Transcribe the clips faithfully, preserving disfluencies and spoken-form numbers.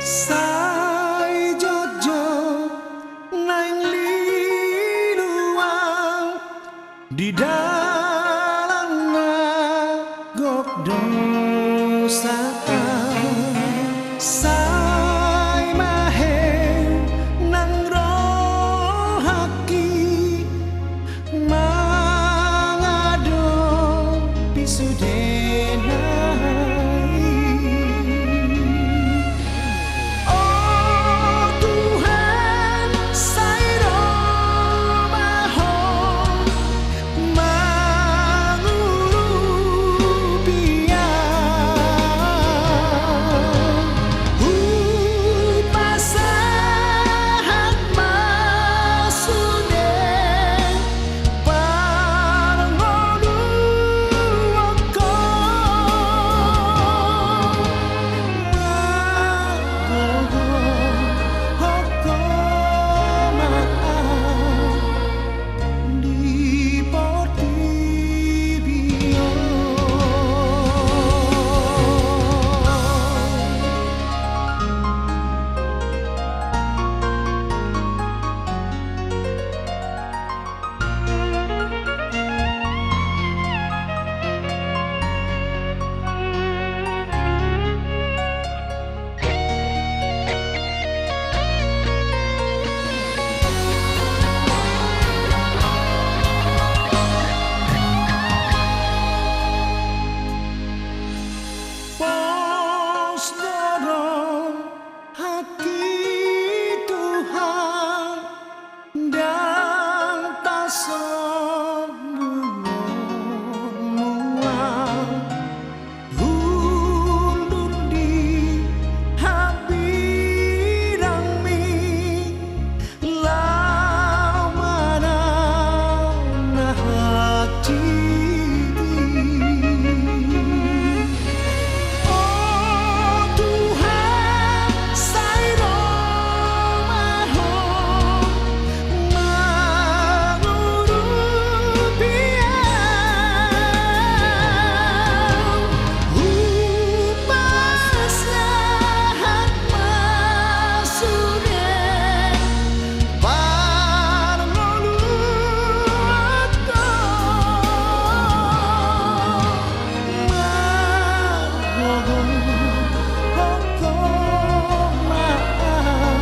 Sai jotjot naeng lilu au di dalan na gok dosa au. Sai mahe nang rohangki mangadopi sude nai. O Tuhan, sai ro ma Ho mangurupi au. Hupasahat ma sude parngoluonku. Mangogohon Ho ma au di portibi on. Pos do rohangki Tuhan, ndang tasombunghon Ho au. Hundul di hambirangmi laho manang na hansit i. O Tuhan, sai ro ma Ho mangurupi au. Hupasahat ma sude parngoluonku. Mangogohon Ho ma au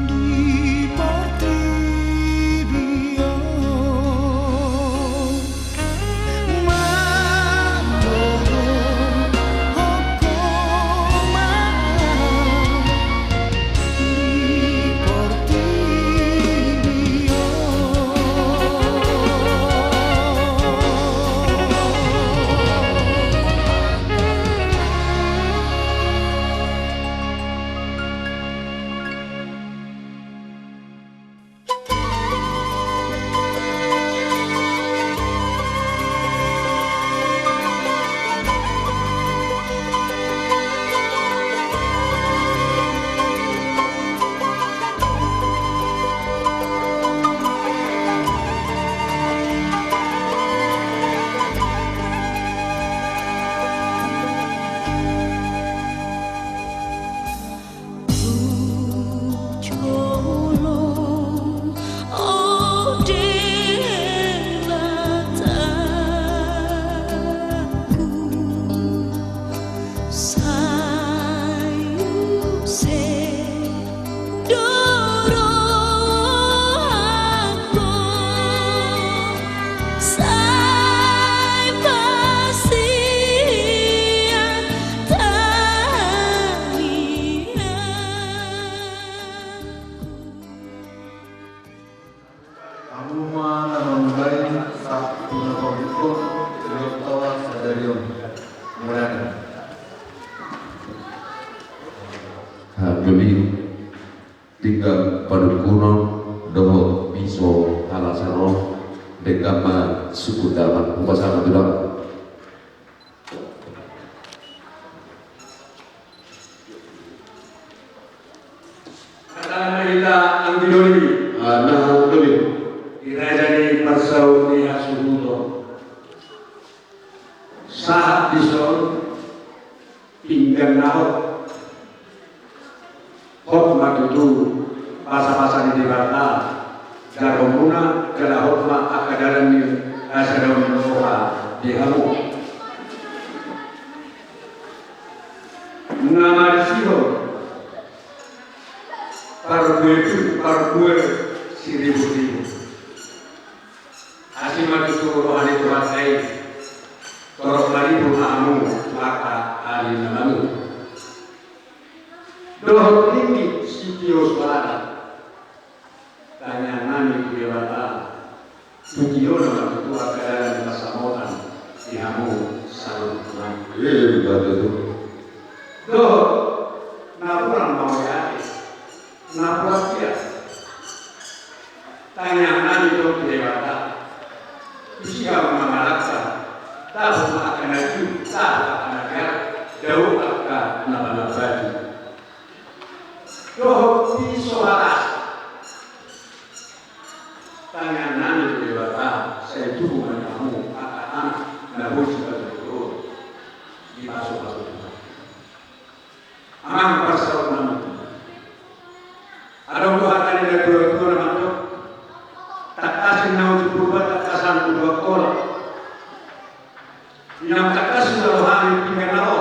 di portibi on. Mangogohon Ho ma au di portibi on. Hamu ma na mamulai sahat tu na paundukhon, di tonga sadari on. Mulai. Hami tinggal panungkunon dohot piso halasan on, denggan ma sungkun damang, hupasahat tu damang. Hata ma hita anggi doli. Ah, na doli. Di raja ni parsaut ni hasuhuton. Sahat dison pinggan na hot. Hot ma tutu basabasa ni Debata, jargonmuna jala hot ma angka dalan ni hasadaon ni roha di hamu. Na madisihon parbue, parbue siriburibu. Asi ma tutu roha ni Tuhanta i, torop maribur ma hamu tu angka ari na malua. Dohot ringgit sitio suara. Tangiang nami tu Debata, tu tio nama tutu angka dalan ni pansamotan di hamu saluhutna. Iya, iya, betul, betul. Dohot napuran mauliate, napuran sia. Tangiang nami tu Debata, tu si hamu mangalangka, dapot ma angka na liu, dapot angka na liar, dao angka na panambati. Dohot piso halasa. Tangiang nami tu Debata, sai tubu ma di hamu angka anak na boi sipatupaon, dipasupasu Tuhan. Amang parsaut nami. Adong do hata ni natuatua na mandok: Tangkas inna uju Purba, tangkasan uju Angkola. Inna tangkas do rohana di pinggan na ro.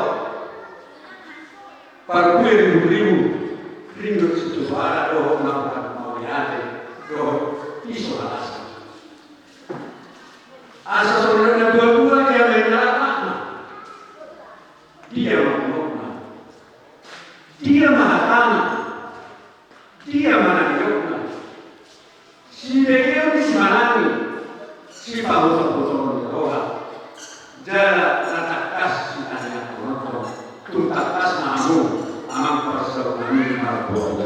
Parbue riburibu, ringgit sitio suara, dohot napuran mauliate, dohot piso halasa. Asa songon natuatua dia ma inna lamahna. Dia ma unokna. Dia ma hatana. Dia ma na nidokna. Sibegeon ni simanami, sipahusorhusoron ni roha, jala na tangkas sitangiangkononhon. Tung tangkas ma hamu, amang parsaut nami, marboa.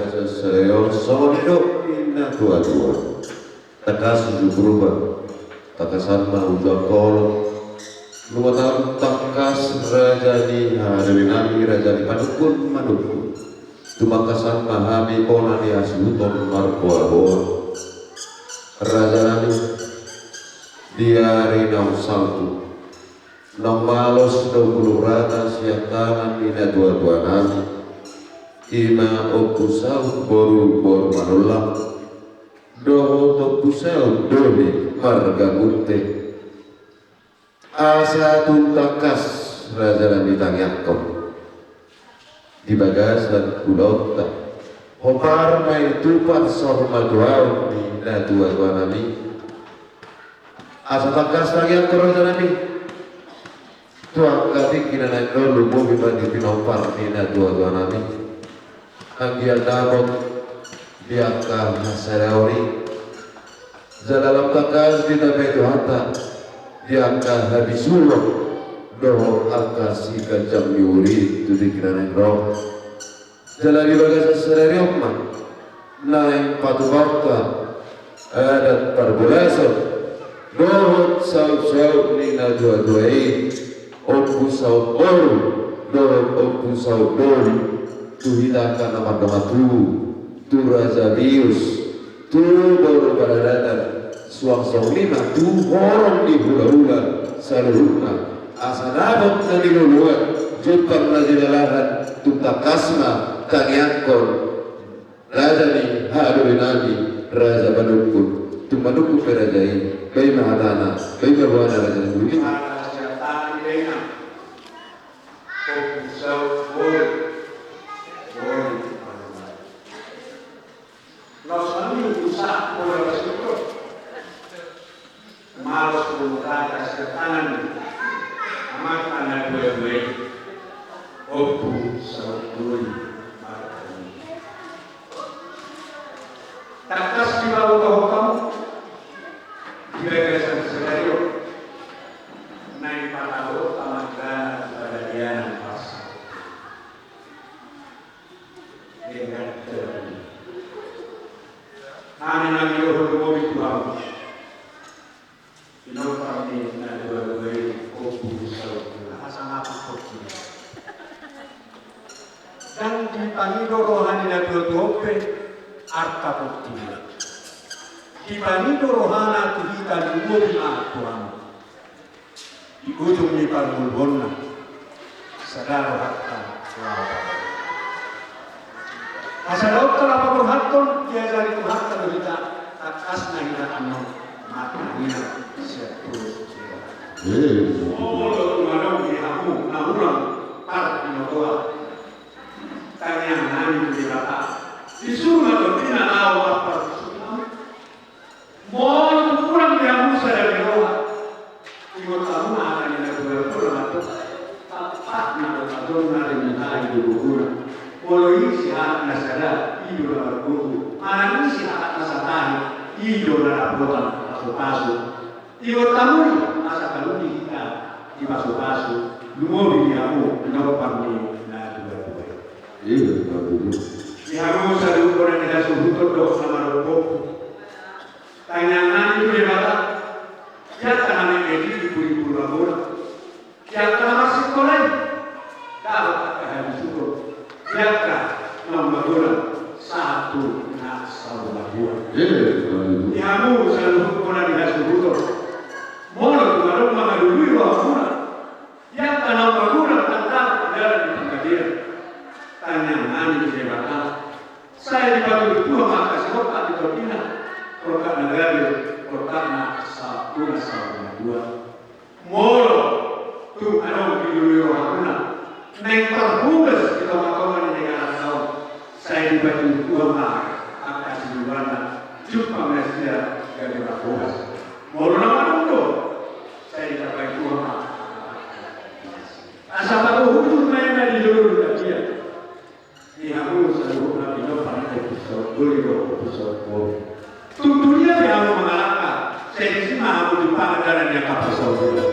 Songon i do ninna natuatua. Tangkas uju Purba, tangkasan ma uju Angkola. Nunga taon tangkas raja ni hahadolinami, raja ni panungkun manungkun. Tumangkasan ma hami bona ni hasuhuton marboaboa. Rajanami, di ari naung salpu, naung malos do bulung rata sian tangan ni natuatuanami, i ma Ompu Saut boru, boru Manullang, dohot Ompu Saut dohot marga Munte. Asa tung tangkas rajanami tangiangkon di bagasan ulaonta, hombar ma i tu parsormatuaon ni natuatuanami. Asa tangkas tangiangkon rajanami tu angka tingki na naeng ro lumobi ma di pinompar ni natuatuanami. Anggiat dapot di angka hasadaon i, jala lam tangkas ditambai Tuhanta di angka habisuhon dohot angka siganjang ni umur i tu tingki na naeng ro. Jala di bagasan sadari on ma naeng patupahonta adat parbolason dohot sautsaut ni natuatua i, Ompu Saut boru dohot Ompu Saut boru, tu hita angka na mardongan tubu, tu raja bius, tu boru paradaton, suang songon i ma tu horong ni hulahula saluhutna, asa dapot na niluluan, jumpang na jinalahan, tung tangkas ma tangiangkon raja ni hahadolinami, raja panungkun. Tung manungkun pe raja i, baen ma hatana, baen ma goarna raja ni hula. Hata sian tangan ni dainang. Ompu Saut boru. Boru. Laos hami usaha bola basukro. Malos bola rata sian tangan ni amanta na dua-dua i, Ompu Saut boru. Tangkas dipabotohon hamu di bagasan sadari on, naeng patabo hamu mangalangka tu paradaton parsaoran. Denggan terang. Hami mangido lumobi tu hamu. Pinompar ni na dua-dua i, Ompu Saut, hasangapon portibi. Ndang dipangido roha ni na dua-dua on pe arta portibi. Dipangido rohana tu hita lumobi ma tu hamu. Di ujung ni parngoluonna, sada rohanta laho. Hasada Diajari Tuhanta do hita, tangkas na hita annon martangiang sian Tuhan. Molo tung adong di hamu na hurang parbinotoan, tangiang nami tu Debata, disuru ma tondi na laho marparmusuk hamu. Molo tung hurang di hamu sada ni roha, ingot hamu ma hata ni natuatua, na mandok: Tampakna do tadong na rimungkali do gogona. Molo i sihahat na sada, i do na margogo. Manang i sihahat na satahi, i do na dapotan pasupasu. Ingot hamu i, asa talugi hita di pasupasu, lumobi di hamu pinompar ni natuatua i. Di hamu saluhut bona ni hasuhuton dohot na marompu, tangiang nami tu Debata, di angka na mengedi di pudi-pudi na gora, di angka na marsikola i, dapot angka halusuhon, di angka naung magodang sahat tu na saur matua. Di hamu saluhut bona ni hasuhuton, molo tung adong mangalului rohamuna, di angka naung magodang, ndang dapot di dalan ni panggabean, tangiang nami tu Debata, sai dipatudu Tuhan ma angka sirongkap ni tondina, rongkap na gabe, rongkap na sahat tu na saur matua. Molo tung adong dilului rohamuna naeng parhobas di tongatonga ni negaranta on, sai dipatudu Tuhan ma angka siluanna, jumpang nasida gabe marhobas. Molo na adong do, sai ditambai Tuhan ma. Asa pabohut ma i na di jolo ni tapian. Di hamu saluhutna pinompar ni Ompu Saur Doli dohot Ompu Saur Boru. Tung tu dia pe hamu mangalangka, sai disi ma hamu jumpang dalan ni angka parsaoran.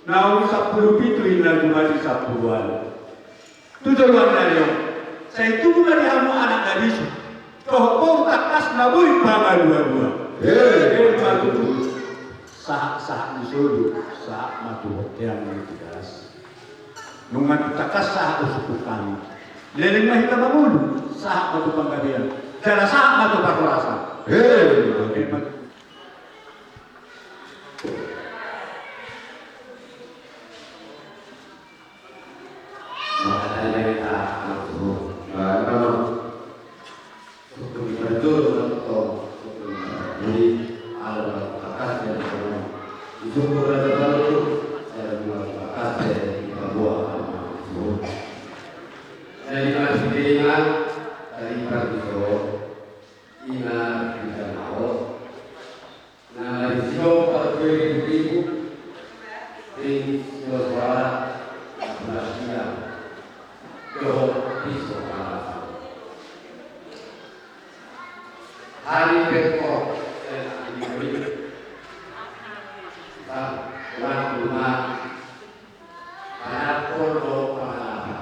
Naung sampulu pitu i na jumadi sampulu ualu. Tu joloan ni ari on, sai tubu ma di hamu anak na bisu dohot boru tangkas na boi pangalualuan. Sahat-sahat ni solu, sahat ma tu bontean ni Tigaras. Nunga tangkas sahat do sungkun hami, leleng ma hita mangolu, sahat ma tu panggabean, jala sahat ma tu parhorasan. Sungkun ni parjolo ma tong, sungkun ni parjolo, ala tangkas ni na songon i. Sungkun Raja Palu tu, ala tangkas ni paboa, ala sungkun. Jadi marsidengan, tadi parjolo, ima di tanaho. Na marisi do parjolo ribu-ribu, ring silosoara, na pula siang dohot piso alasan. Hami pe ingkon, eh, hami pe ingkon. Sa-, laku ma panarpon dohot pangalapan.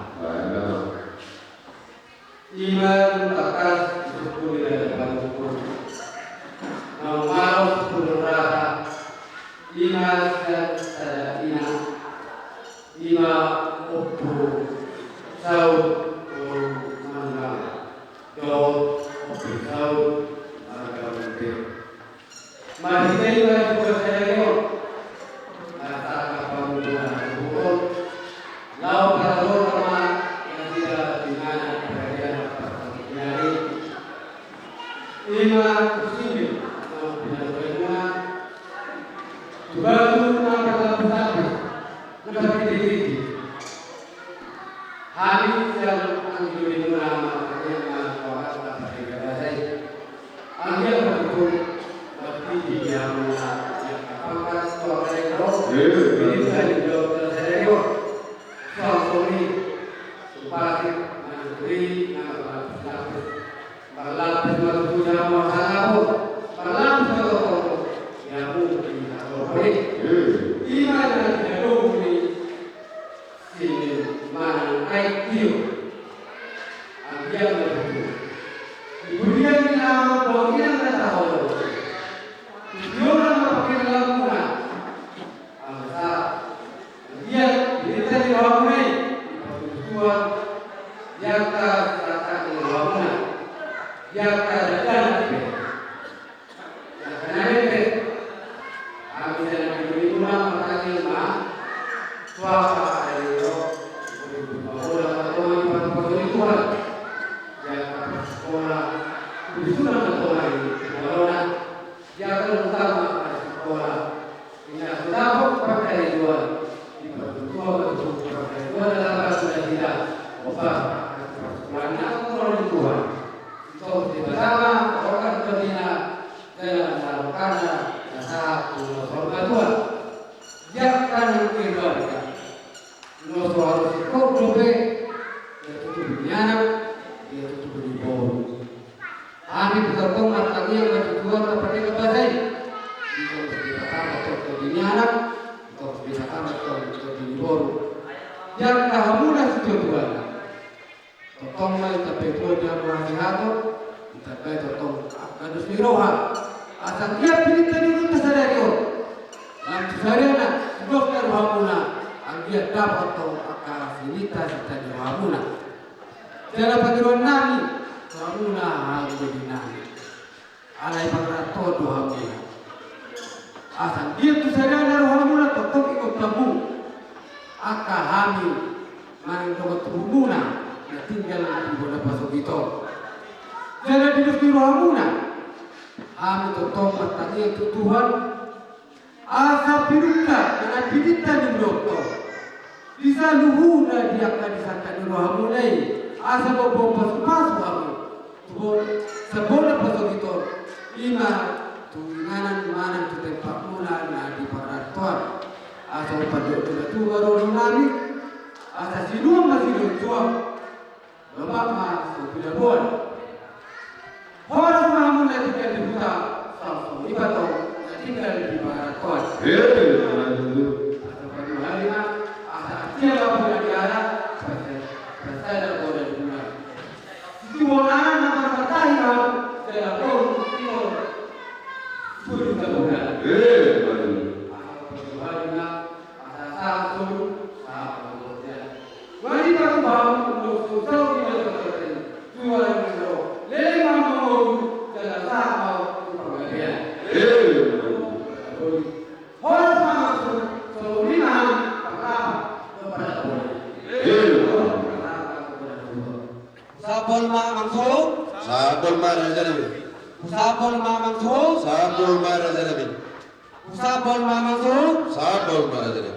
Ima tangkas disungkun ni Raja Palu tu, naung malo sungkun ni roha, ima sian sada ina, ima Ompu Saur boru Manurung dohot Ompu Saur marga Munte. Marhite i ma di bulan sadari on, na sangkap pamungka na suhut on, laho parorot ma nasida di mana paradiana parsakinan i. Ima tu sini, na pinatupa i muna, tu batu na parlapis-lapis, na parpinggir-pinggir. Hami sian anggi doli muna martangiang ma tu Amanta Pardenggan Basa i. Anggiat ma tutu martingki di hamu na di angka pangkat tu angka na i ro. Jadi tadi jawab sadari on. Suang songon i tu Pasik, manang tu ri, na marlapis-lapis. Marlapis ma tutu di hamu angka na ro. Marlapis ma tutu di hamu di hamu i. Ima na di hamu i. Sini manang aek tio. Anggiat ma tutu. Di pudian ni na bagian na tahu. Tujuan na pakai lamuna. Angsa. Anggiat di tadi lamuna. Tujuan. Yang ka saka di lamuna. Yang ka datang. Hami sian anggi doli muna martangiang ma, suang ma sadari on, Tuhan. Na so haru singkop dope, ia tutubu ni anak, ia tutubu ni boru. Hami pe tongtong martangiang ma tu Tuhanta pardenggan basa i. Ditorus Debata ma tongtong di ni anak, ditorus Debata ma tongtong di ni boru. Di angka hamuna sijolo-joloan. Tongtong ma ditambai Tuhan di hamu hasehaton, ditambai tongtong angka dos ni roha. Asa anggiat pinta ni ulaonta sadari on, lam tu sadana, dos ni rohamuna, anggiat dapot tongtong angka silinta-silinta ni rohamuna. Jala pangidoan nami tu hamuna hamu dohonon nami. Alai pangaranto do hamuna. Asa anggiat tu sadana rohamuna tongtong ingot hamu angka hami manang dongan tubumuna na tinggal di bona pasogit on. Jala di dos ni rohamuna hami tongtong martangiang tu Tuhan. Asa pinungka, manang pinungka ni ulaonta. Di saluhutna di angka disangkap ni rohamuna i, asa boi pasu-pasu hamu. Tu bona, sabona pasogit on, ima tu inganan manang tu tempatmuna na di pangarantoan. Asa umpanjot do Debata roha nami, asa sinuan ma sinuan juang. Lomak ma so pinaboan. Horas ma hamu na tinggal di huta, sahat songon i pe antong na tinggal di pangarantoan. Asa paduahali ma, asa artia ma bona di anak, asa, asa sada bona di muna. Situhon anak na martahi ma, jala boru, situhon suri tabona. Asa paduahali ma, asa sahat solu, sahat solu. Wali patupamu, doso sauri masalah. Tuhan mendo, lele mamangolu, jala sahat mau tu panggabean. Horas mamangsu, solu lima, panggabean, kepada Tuhan. Sapol mamangsu. Sapol ma raja nami. Sapol mamangsu. Sapol ma raja nami. Sapol mamangsu. Sapol ma raja nami.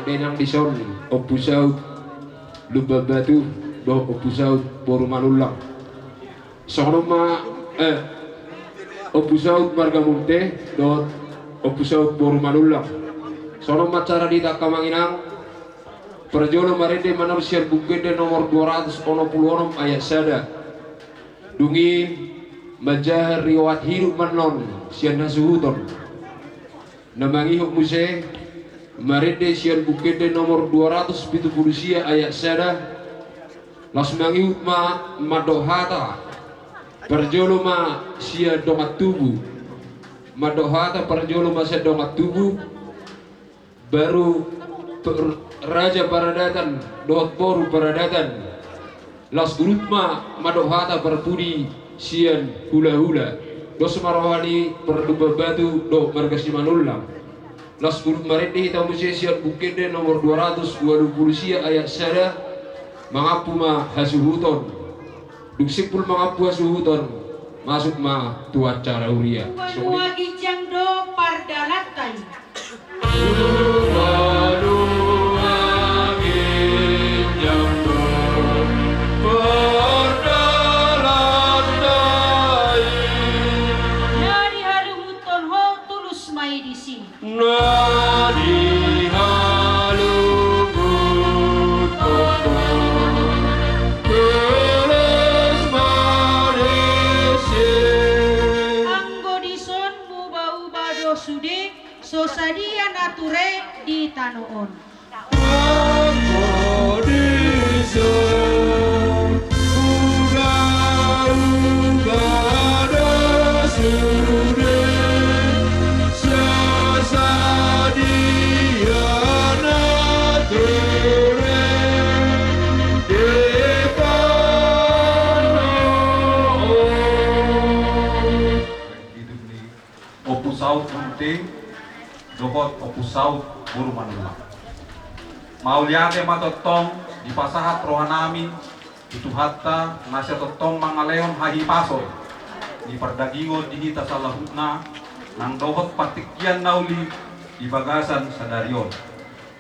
Dainang dison, Ompu Saut Lumban Batu dohot Ompu Saut boru Manullang. Songon on ma, eh, Ompu Saut marga Munte dohot Ompu Saut boru Manullang. Songon on ma acara di angka amang inang. Parjolo marende ma on sian Buku Ende nomor dua ratus onom pulu onom ayat sada. Dung i manjaha riwayat hidup ma on sian hasuhuton. Na mangihut muse marende sian Buku Ende nomor dua ratus pitu pulu sia ayat sada. Laos mangihut ma mandok hata parjolo ma sian dongan tubu. Mandok hata parjolo ma sian dongan tubu. Baru per-, raja paradatan dohot boru paradatan. Laos urut ma mandok hata parpudi sian hulahula. Dos ma roha ni Parlumban Batu dohot marga Simanullang. Laos urut marende hita muse sian Buku Ende nomor dua ratus ualu pulu sia ayat sada. Mangampu ma hasuhuton. Dung simpul mangampu hasuhuton, masuk ma tu acara huria. Songon i. Ginjang do pardalanta i. Na dihaluhuthon ho tulus ma i disi. Na dihaluhuthon ho tulus ma i disi. Anggo dison muba-uba do sude so sadia na ture di tano on. Anggo dison muba-uba do sude so sadia na ture di tano on. Ompu Saut Munte dohot Ompu Saut boru Manullang. Mauliate ma tongtong dipasahat rohanami tu Tuhanta na sai tongtong mangalehon hahipason ni pardagingon di hita saluhutna nang dohot partingkian na uli di bagasan sadari on.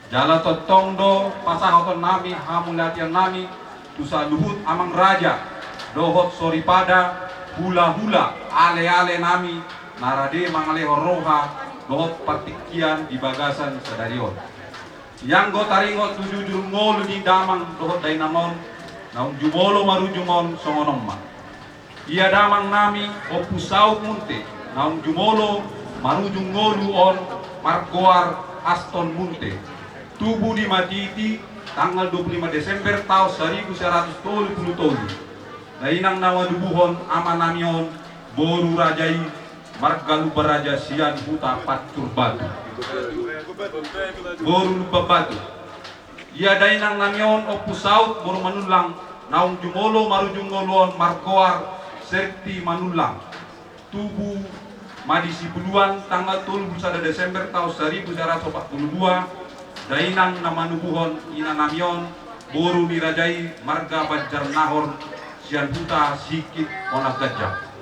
Jala tongtong do pasahatonnami hamauliateonnami tu saluhut amang raja dohot soripada, hulahula, alealenami na rade mangalehon roha dohot partingkian di bagasan sadari on. Ianggo taringot tu jujur ngolu ni damang dohot dainang on naung jumolo marujung on songon on ma. Ia damangnami Ompu Saut Munte naung jumolo marujung ngolu on margoar Aston Munte, tubu di Matiti tanggal dua puluh lima Desember taon saribu sia ratus tolu pulu tolu. Dainang na manubuhon amanami on boru raja i marga Lumban Raja sian huta Pancur Batu. Boru Lumban Batu. Ia dainangnami on Ompu Saut boru Manullang naung jumolo marujung ngolu on margoar Serti Manullang. Tubu ma di Sibuluan tanggal tolu pulu sada Desember taon saribu sia ratus opat pulu dua. Dainang na manubuhon inanami on boru ni raja i marga Banjarnahor sian huta Sihingkit Onan Ganjang.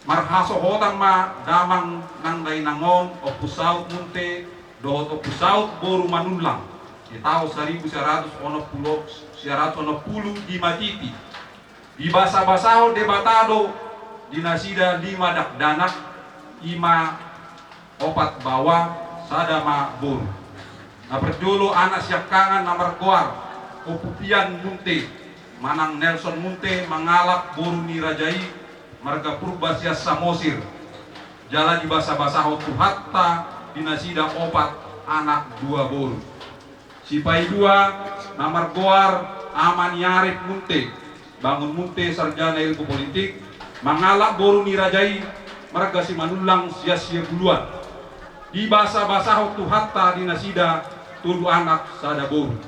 Marhasohotan ma damang nang dainang on Ompu Saut Munte dohot Ompu Saut boru Manullang di taon saribu sia ratus onom pulu, sia ratus onom pulu di Matiti. Dibasabasahon Debata do di nasida lima dakdanak, i ma opat baoa, sada ma boru. Na parjolo anak siangkangan na margoar Ompu Pian Munte manang Nelson Munte mangalap boru ni raja i marga Purba sian Samosir. Jala dibasabasahon Tuhanta di nasida opat anak dua boru. Sipaidua na margoar Ama ni Arif Munte, Bangun Munte, sarjana ilmu politik, mangalap boru ni raja i marga Simanullang sian Sibuluan. Dibasabasahon Tuhanta di nasida tolu anak sada boru.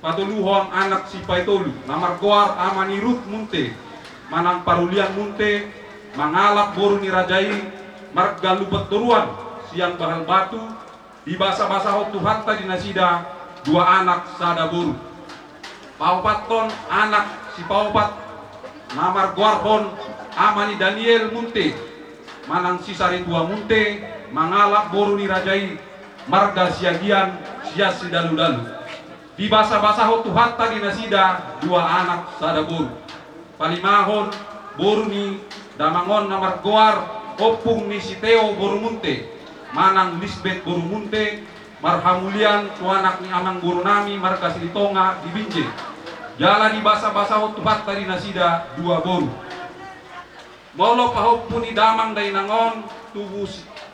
Patoluhon anak sipaitolu na margoar Ama ni Rut Munte manang Parulian Munte, Mangalap boru ni raja i marga Lumbantoruan sian Bahal Batu, dibasabasahon Tuhanta di nasida dua anak sada boru. Paopathon anak sipaopat na margoarhon ama ni Daniel Munte manang si Saritua Munte mangalap boru ni raja i marga Siagian sian Sidaludalu. Dibasabasahon Tuhanta di nasida dua anak sada boru. Palimahon boru ni damang on na margoar Ompung ni si Teo boru Munte manang Lisbet boru Munte, marhamulian tu anak ni amangborunami marga Silitonga di Binjai. Jala dibasabasahon Tuhanta di nasida dua boru. Molo pahompu ni damang dainang on, tubu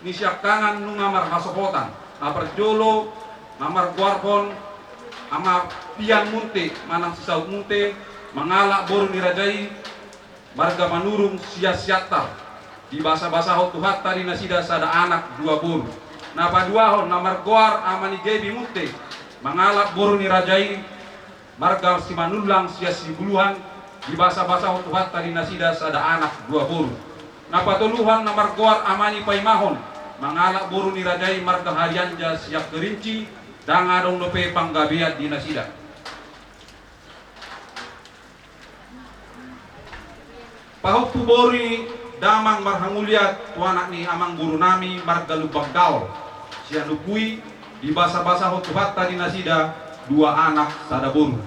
ni siangkangan nunga marhasohotan. Na parjolo na margoarhon ama Pian Munte manang si Saut Munte mangalap boru ni raja i marga Manurung sian Siantar. Dibasabasahon Tuhanta di nasida sada anak dua boru. Na paduahon na margoar ama ni Gebi Munte mangalap boru ni raja i marga Simanullang sian Sibuluhan, dibasabasahon Tuhanta di nasida sada anak dua boru. Na patoluhon na margoar ama ni Paimahon mangalap boru ni raja i marga Harianja sian Kerinci, ndang adong dope panggabean di nasida. Pahompu boru ni damang marhamulian tu anak ni amangborunami marga Lumban Gaol sian Lumbui, dibasabasahon Tuhanta di nasida dua anak sada boru.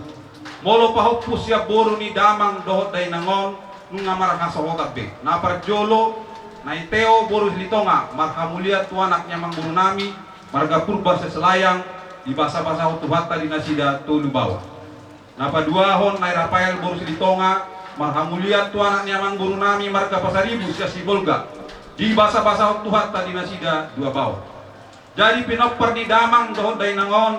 Molo pahompu sian boru ni damang dohot dainang on nunga marhasohotan be. Na parjolo na i Teo boru Silitonga marhamulian tu anak ni amangborunami marga Purba sian Selayang, dibasabasahon Tuhanta di nasida tolu baoa. Na paduahon na i Rapael boru Silitonga marhamulian tu anak ni amangborunami marga Pasaribu sian Sibolga, dibasabasahon Tuhanta di nasida dua baoa. Jadi pinompar ni damang dohot dainang on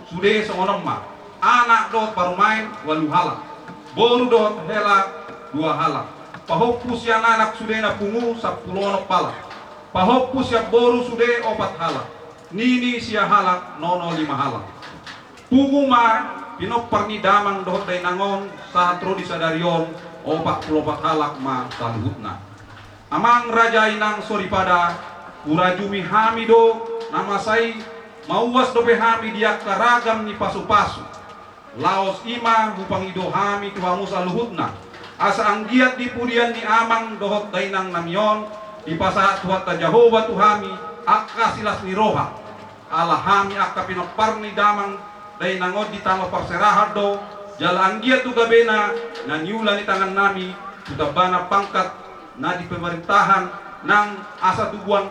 sude songon on ma. Anak dohot parumaen ualu halak. Boru dohot hela dua halak. Pahompu sian anak sudena pungu sampulu onom halak. Pahompu sian boru sude opat halak. Nini sia halak, nono lima halak. Pungu ma pinompar ni damang dohot dainang on sahat ro di sadari on, opat pulu opat halak ma saluhutna. Amang raja, inang soripada, hurajumi hami do na masa i, mauas dope hami di angka ragam ni pasupasu. Laos i ma hupangido hami tu hamu saluhutna, asa anggiat di pudian ni amang dohot dainangnami on dipasahat Tuhanta Jahowa tu hami angka silas ni roha. Ala hami angka pinompar ni damang dainang on ditano parserahan do, jala anggiat tu gabena na niula ni tangannami tu tambana pangkat na di pemerintahan, nang asa tubuan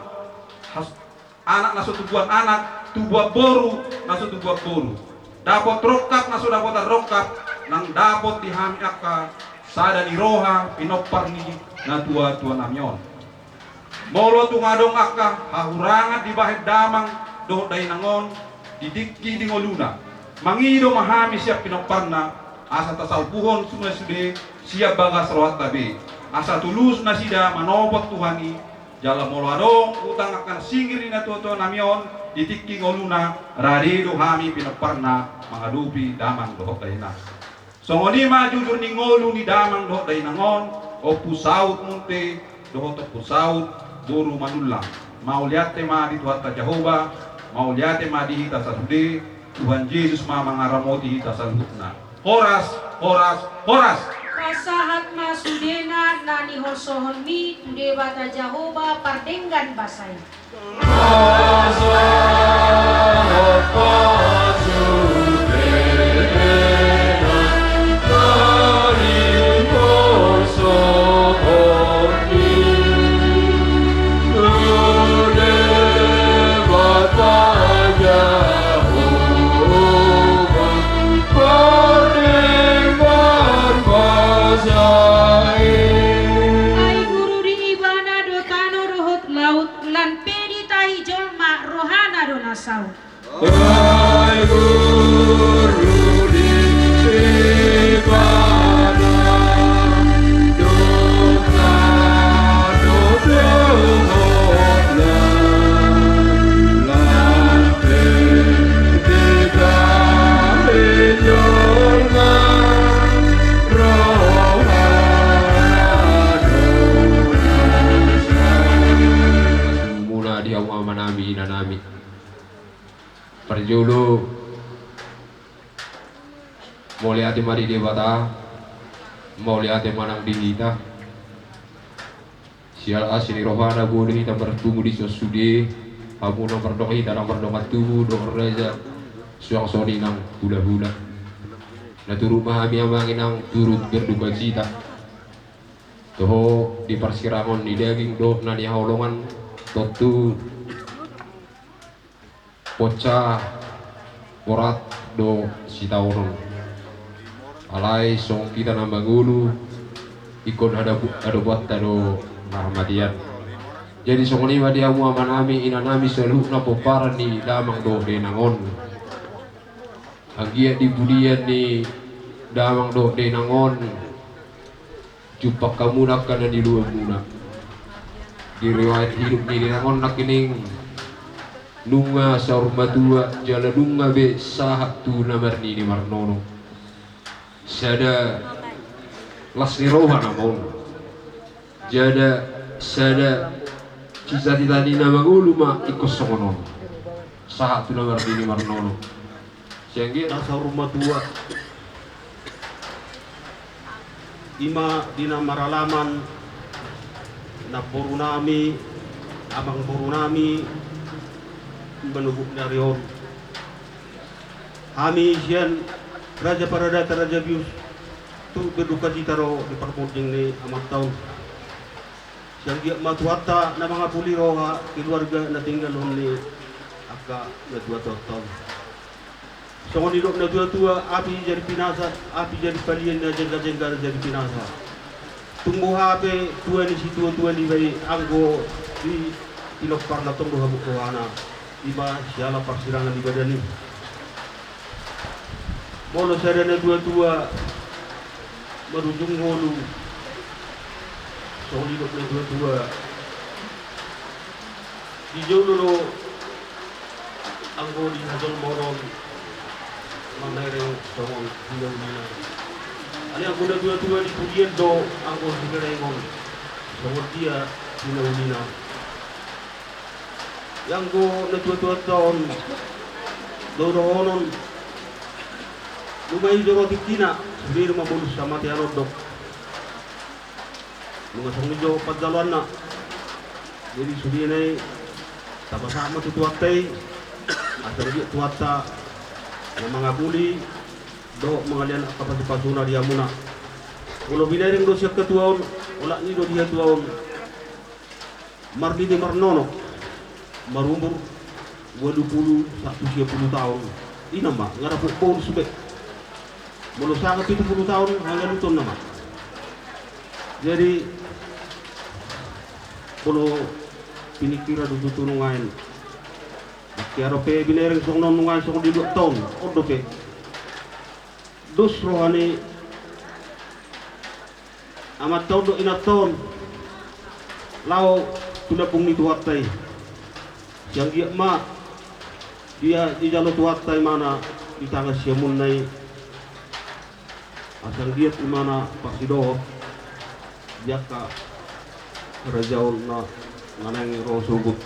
has-, anak na so tubuan anak, tubuan boru na so tubuan boru, dapot rongkap na so dapotan rongkap, nang dapot di hami angka sada ni roha pinompar ni natuatuanami on. Molo tung adong angka hahurangan dibahen damang dohot dainang on di tingki di ngoluna, mangido ma hami sian pinomparna, asa tasalpuhon sumasude sian bagas rohanta be, asa tulus nasida manopot Tuhan i. Jala molo adong utang angka na singir ni natuatuanami on di tingki ngoluna, rade do hami pinomparna mangadopi damang dohot dainang. Songon i ma jujur ni ngolu ni damang dohot dainang on, Ompu Saut Munte dohot Ompu Saut boru Manullang. Mauliate ma di Tuhanta Jahowa, mauliate ma di hita sasude, Tuhan Jesus ma mangaramoti hita saluhutna. Horas, horas, horas. Pasahat ma sudena na niholsohonmi tu Debata Jahowa pardenggan basa i. Ai guru di ibana do tano dohot laut, lan pe ditahi jolma rohana do na saut. Amanami, inanami. Parjolo, mauliate ma di Debata, mauliate ma nang di hita. Siala asi ni rohana boi do hita marpungu dison sude, hamu na mardongan, hita na mardongan tubu dohot raja, suang songon i nang hulahula. Na turut ma hami amang inang turut berdukacita. Toho di parsirangon ni daging dohot na nihaholongan, tontu poncah borat do sitaonon. Alai songon hita na mangolu, ingkon hadapu-, hadomuanta do na marhamatean. Jadi songon i ma di hamu amanami, inanami, saluhutna pomparan ni damang dohot dainang on. Anggiat di pudian ni damang dohot dainang on, jumpang hamu angka na niluluanmuna. Di riwayat hidup ni dainang on nangkining nunga saur matua jala nunga be sahat tu na marnini marnono. Sada las ni roha nama on. Jala sada cita-cita ni na mangolu ma ingkon songon on. Sahat tu na marnini marnono. Sian anggiat na saur matua, ima di na maralaman, namborunami, amangborunami, manungkun ni ari on. Hami sian Raja Paradata Raja Bius, turut berdukacita ro di parmonding ni amanta on. Sian anggiat ma Tuhanta na mangapuli roha keluarga na tinggalhon ni angka na tuatua on. Songon nidok na tuatua, api jadi pinasa, api jadi palian, na jengga-jengga jadi pinasa. Tung boha pe tua ni situatua niba i, anggo di tinomparna tong do habot rohana, ima siala parsirangan ni badan i. Molo sada na tuatua marujung ngolu, songon nidok na tuatua, di jolo do anggo di hajolmaon on mamereng songon hinaulina. Alai anggo na tuatua di pudian do anggo simereng on songon dia hinaulina. Ia anggo na tuatuanta on do dohonon, nunga i joro tingkina, sude do ma bolus hamatean on do. Nunga songon i jo panjaloanna. Jadi sudena i tapasahat ma tu Tuhanta i, asa anggiat Tuhanta na mangapuli dohot mangalean angka pasupasuna di hamuna. Molo binereng do sian hatuaon, olat ni do di hatuaon. Marnini marnono, marumur ualu pulu sahat tu sia pulu taon. I nama nga dapot bonus be. Molo sanga pitu pulu taon, hagaluton nama. Jadi molo piningkiran do tutu nuaeng, nangkin adong pe binereng songon on nuaeng songon di dua taon on dope. Dos roha ni amanta on dohot inanta on laho tu lambung ni Tuhanta i. Sian anggiat ma dia dijalo Tuhanta imana di tangan siamunna i. Asa anggiat imana parsidohot di angka harajaon na naeng ro sogot.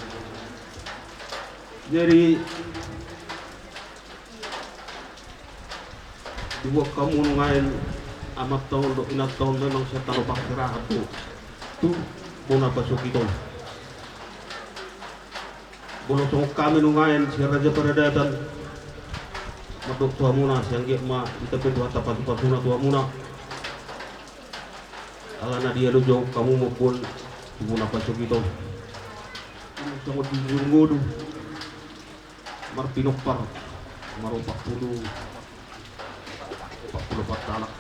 Jadi dibuat hamu nuaeng amanta on dohot inanta on memang sian tano parserahan tu, tu bona pasogit on. Molo songon hami nuaeng sian Raja Paradatan mandok tu hamuna, sian anggiat ma ditambai Tuhanta pasupasuna tu hamuna. Ala na dialo jo hamu mamboan tu bona pasogit on. Songon di jurungolu marpinompar maropak pulu, opat pulu opat halak.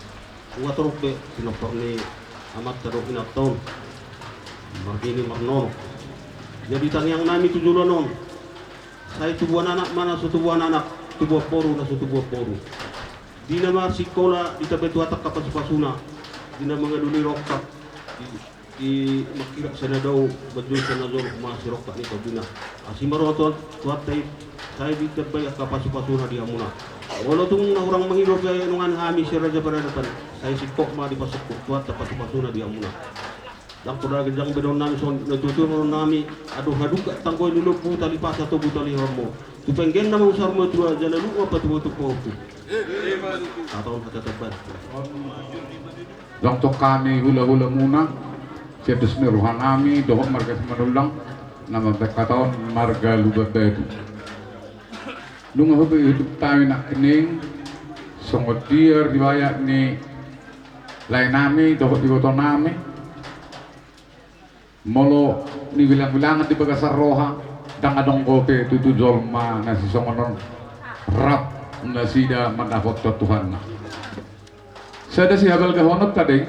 Ua torop be pinompar ni amanta dohot inanta on marnini marnono. Jadi tangiang nami tu joloan on, sai tubuan anak ma na so tubuan anak, tubuan boru na so tubuan boru. Di na marsikola ditambai Tuhanta angka pasupasuna, di na mangalului rongkap, di, di mangkirap sian na dao, manjou sian na jolo, ma sirongkap ni tondina. Asi ma roha Tuhan, Tuhanta i, sai ditambai angka pasupasuna di hamuna. Molo tung na hurang mangido pe nuaeng hami sian Raja Paradatan, sai singkop ma dipasungkun Tuhanta pasupasuna di hamuna. Ndang pola ganjang be dohonon nami, songon na tuatua dohonon nami, adong haduka tanggo ni lombu, tali pasa tobu tali horbo. Tu penggan na mangusar matua, jala luhut ma patupa tu pahompu. Hata on hata tabat. Dong tong hami hulahulamuna, sian dos ni rohanami dohot marga Simanullang, na mambahen hata on marga Lumban Batu. Nunga hubereng hami nangkining songon dia riwayat ni laenami dohot ibotonami. Molo nibilangbilangan di bagasan roha, ndang adong dope tutu jolma na sisongon on rap nasida mandapothon Tuhanna. Sada sihabalgahononta do i,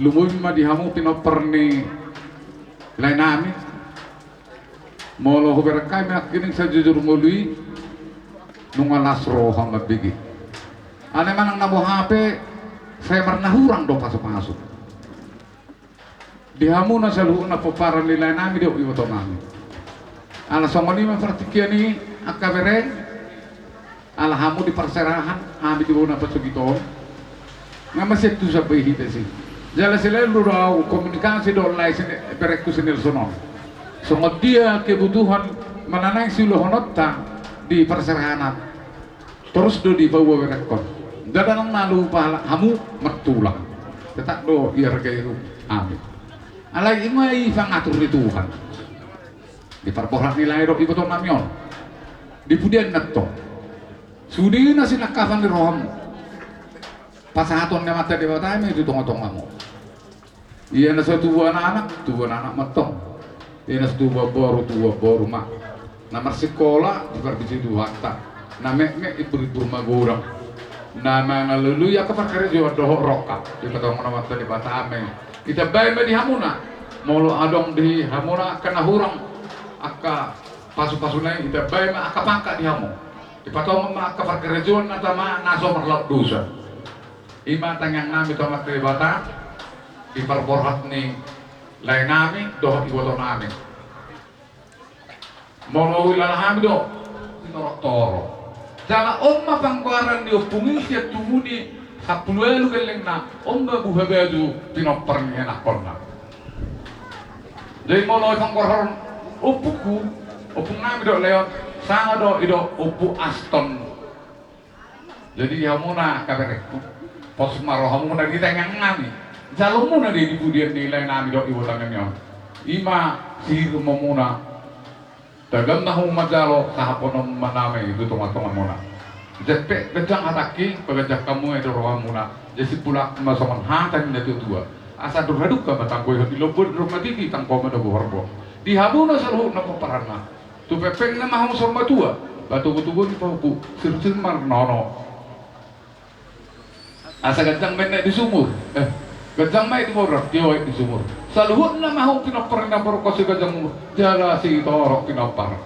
lumobi ma di hamu pinompar ni laenami. Molo hubereng hami nangkining sajujur ngolu i, nunga las roha mambege. Alai manang na boha pe, sai marnahurang do pasupasu di hamuna saluhutna pomparan ni laenami dohot ibotonami. Ala songon i ma partingkian i, angka bere, ala hamu di parserahan, hami di bona pasogit on. Nga masian tu sampe hita si. Jala selalu do au komunikasi dohot lae si, berengku si Nelson on. Songon dia kebutuhan manang na siulahononta di parserahan, torus do dipaboa berengkon. Ndada nang na lupa hamu martulang. Tetap do dihargai hami. Alai ima i pangatur ni Tuhan. Di parborhat ni lae dohot ibotonami on. Di pudian na tong. Sude na sinangkapan ni rohamu. Pasahaton ni Amanta Debata ma i tu tongatongamu. Ia na so tubu anak-anak, tubu anak-anak ma tong. Ia na so tubu boru, tubu boru ma. Na marsikola, diparbise Tuhanta. Na metmet, ibur-ibur magodang. Na mangalului angka parkarejoan dohot rongkap. Dipatongtong Amanta Debata ma i. Ditambai ma di hamuna. Molo adong di hamuna angka na hurang, angka pasupasuna i, ditambai ma angka pangkat di hamu. Dipatongtong ma angka parkarejoan na tama na so marlaok dosa. Ima tangiangnami tu Amanta Debata, di parborhat ni laenami dohot ibotonami. Molo huilala hami do, tinorotoro. Jala on ma panggoaran ni ompung i sian tubu ni sampulu ualu gellengna, on ma buhabatu pinompar ni ianakhonna. Jadi molo panggoaran ompungku, ompungnami do Leon, sanga do i do Ompu Aston. Jadi di hamuna angka berengku, pos ma rohamuna di tangiangnami. Jalomuna do i di pudian ni laenami dohot ibotonami on. Ima sihirumuna. Tagam ma hamu manjalo, sahaponon ma nama i tu tongatongamuna. Jala pe ganjang hatangki, paganjang hamu i do rohamuna. Jadi simpulhon ma songon hata ni natuatua. Asa andor hadungka ma tanggo i, di lombu andor ma tinggi, tanggo ma na bohar bo. Di hamuna saluhutna pomparanna. Tu pengpengna ma hamu saur matua, ba togutogu ni pahompu, sirsir ma nono. Asa ganjang ma i di sumur, eh, ganjang ma i di boru, tio i di sumur. Saluhutna ma hamu pinompar ni namboru, asa ganjang umur, jala sitorop pinompar.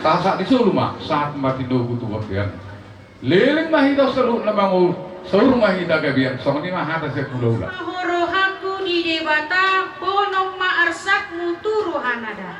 Sahat di solu ma, sahat ma tinogu tu bontean. Leleng ma hita saluhutna mangolu, saur ma hita gabean, songon i ma hata sian hulahula. Rohangku di Debata, boan ma arsakmu tu rohana da.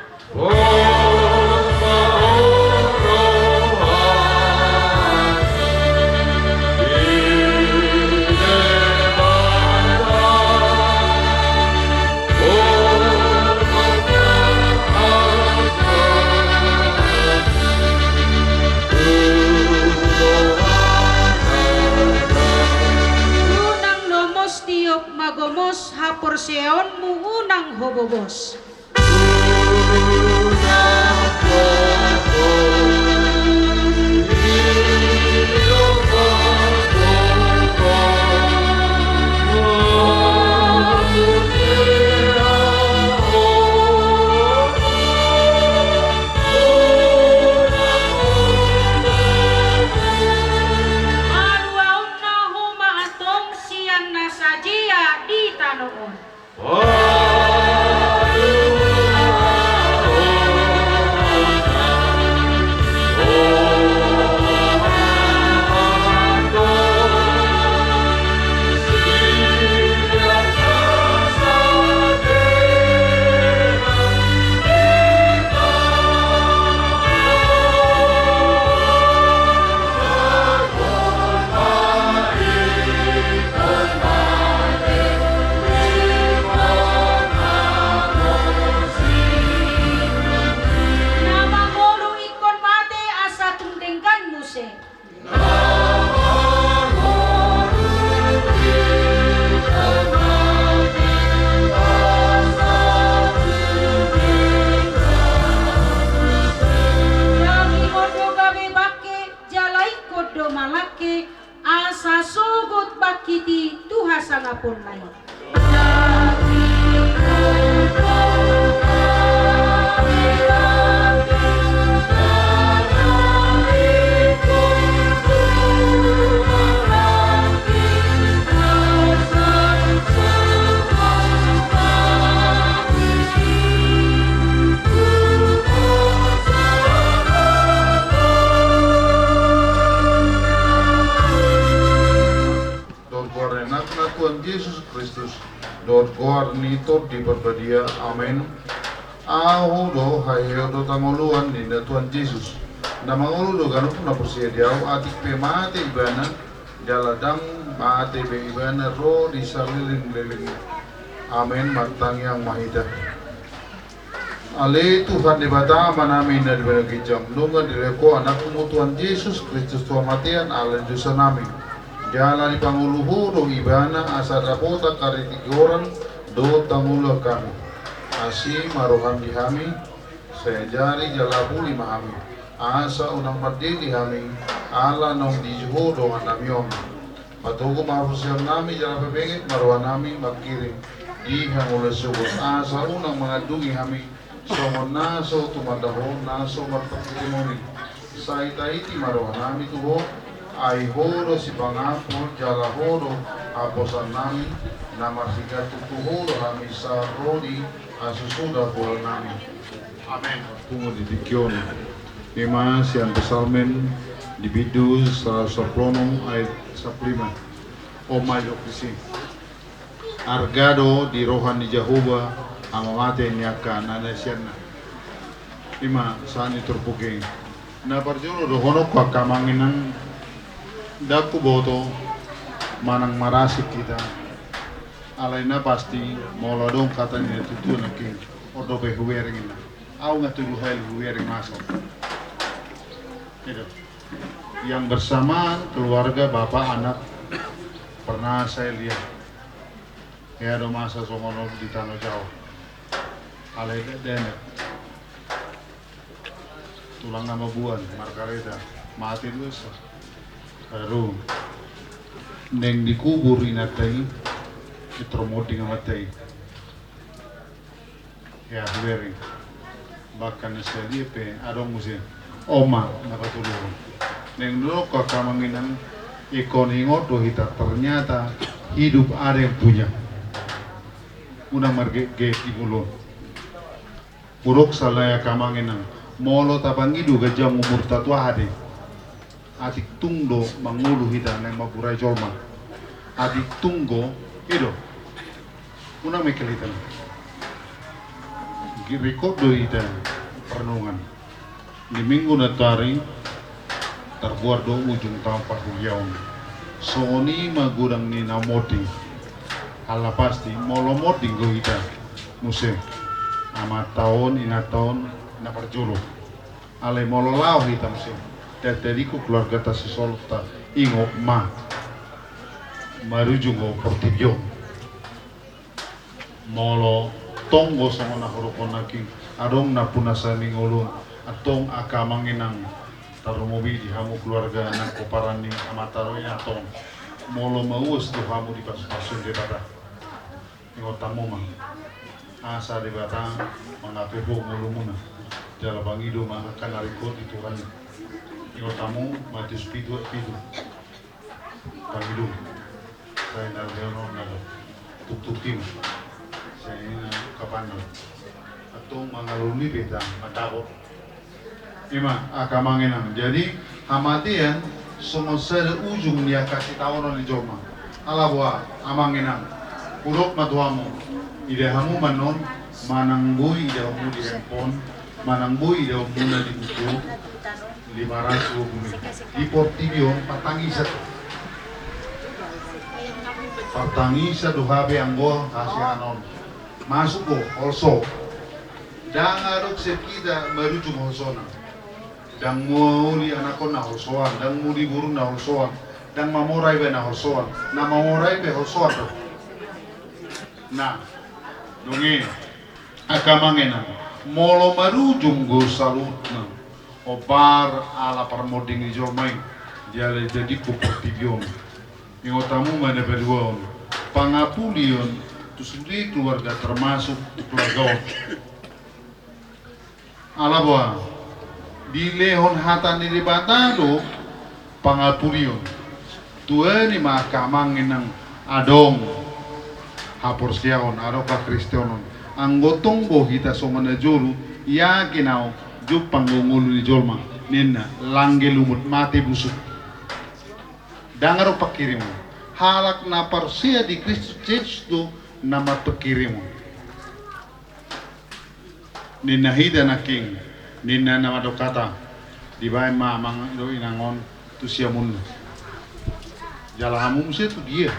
Unang lomos tiop magomos, haporseaonmu unang hobobos. Haluaonna homa antong sian na sajea di tano on. Roha ni Tondi Parbadia. Amen. Ahu do haheheon dohot hangoluan, ninna Tuhan Jesus. Na mangolu do ganup na porsea di Ahu, atik pe mate ibana, jala ndang mate be ibana ro di salelenglelengna. Amen. Martangiang ma hita. Ale Tuhan Debata, Amanami na di banua ginjang, nunga dilehon Ho Anakmu Tuhan Jesus Kristus tu hamatean ala ni dosanami. Jala dipangolu Ho do ibana asa dapotan hatigoran dohot hangoluan hami. Asi ma roham di hami, sai ajari jala apuli ma hami, asa unang mandele hami, ala naung dijou Ho dongannami on. Patogu ma haporseaonnami jala pabenget ma rohanami manghirim di hangoluan sogot, asa unang mangandungi hami songon na so tumanda Ho na so marpanghirimon i. Sai taiti ma rohanami tu Ho, ai Ho do sipangampul jala Ho do haposaonnami, na marsigantung tu Ho do hami sahat ro di hasusuda bohalnami. Amen. Pungu di tingki on. I ma sian Psalmen di bindu saratus sampulu onom ayat sampulu lima. On ma didok disi. Arga do di roha ni Jahowa hamamate ni angka na naeng sianna. I ma sahat ni turpuk i. Na parjolo dohononku angka amang inang, ndang huboto manang marasing hita. Alai na pasti molo adong hata ni natuatua nangkin, on dope hubereng inna. Ahu nga tudu hel hubereng masa. Itu. Yang bersamaan keluarga bapak anak pernah saya lihat. Ya, ada masa songon on di Tanah Jawa. Alai de-, dengar. Tulang na mabuan, markareta, mate do esa. Baru naeng dikubur inanta i, ditromot di amanta i. Ya, hubereng. Bahkan na sadia pe adong muse. On ma na patoluhon. Naeng dohononku angka amang inang, ingkon ingot do hita, ternyata hidup ada yang punya. Unang margetget di ngolu on. Hudok sala angka amang inang, molo tapangido ganjang umurta tu aha do i. Atik tung do mangolu hita naeng mamburai jolma. Atik tung do, i do. Unang mengkel hita. Ringkot do hita parnungan. Di minggu nantoari tarbuat do ujung taon parhuria on. Songon i ma godang ni na monding. Ala pasti molo monding do hita muse, amanta on, inanta on, na parjolo. Alai molo laho hita muse, ndang tadingkon keluargata sisolhot, ingot ma, marujung do portibi on. Molo tong do songon na hudok on nangkin, adong na punasan ni ngolu on, antong angka amang inang, tarlumobi di hamu keluarga nang pomparan ni amanta dohot inanta on. Molo mauas do hamu dipasupasu Debata, ingot hamu ma, asa Debata mangape ho ngolumuna. Jala pangido ma angka na ringkot di Tuhan i. Ingot hamu Matius pitu ayat pitu. Pangido. Sai na lehon on na do. Tuktuk i ma. Sai na ungkapan na do. Antong mangalului be hita mandapot. I ma angka amang inang. Jadi hamatean songon sada ujung ni angka sitaonon ni jolma. Ala boha amang inang, hudok ma tu hamu. Ida hamu ma annon, manang boi idaonmu di handphone, manang boi idaonmuna di buku, lima ratus dua puluh. Di portibi on partangisan. Partangisan do hape anggo hasian on. Masuk do holso. Ndang adong sian hita marujung holsona. Ndang mauli anakkonna holsoan, ndang mauli boruna holsoan, ndang mamora ibana holsoan, na mamora i pe holsoan do. Na, dung i. Angka amang inang, molo marujung do saluhutna, hombar ala parmonding ni jolma i, jala ditadingkon portibi on. Ingot hamu ma na paduahon, pangapulion tu sude keluarga, termasuk tu keluarga on. Ala boha, dilehon hata ni Debata do pangapulion. Tuani ma angka amang inang, adong haporseaon, adong hakristenon. Anggo tong do hita songon na jolo, yakin ahu, jumpang do ngolu ni jolma, ninna, langge lumut, mate busuk. Ndang adong panghirimon. Halak na porsea di Kristus Jesus do Na mantong kirim ninna hita nangkin, ninna na mandok hata, dibaen ma amang dohot inang on tu siamunna. Jala hamu muse tu dia?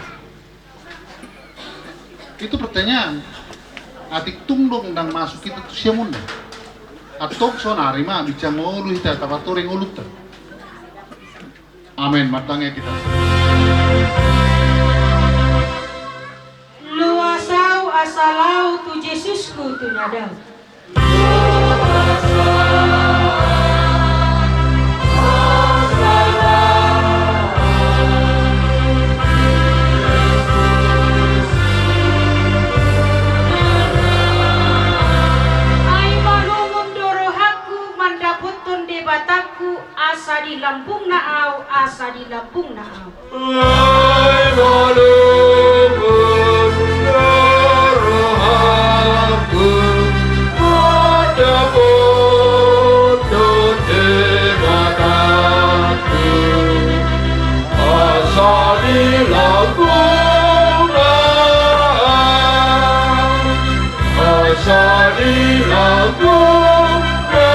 Itu pertanyaan. Atik tung do ndang masuk hita tu siamunna, antong saonari ma binsang ngolu hita, tapatorang ngolunta. Amen. Martangiang hita. Loas ahu asa laho tu Jesusku tu na dao. Ai malungun do rohangku mandapothon Debatangku, asa di lambungna ahu, asa di lambungna ahu. Ai malungun do rohangku mandapothon Debatangku, asa di lambungna ahu, asa di lambungna ahu.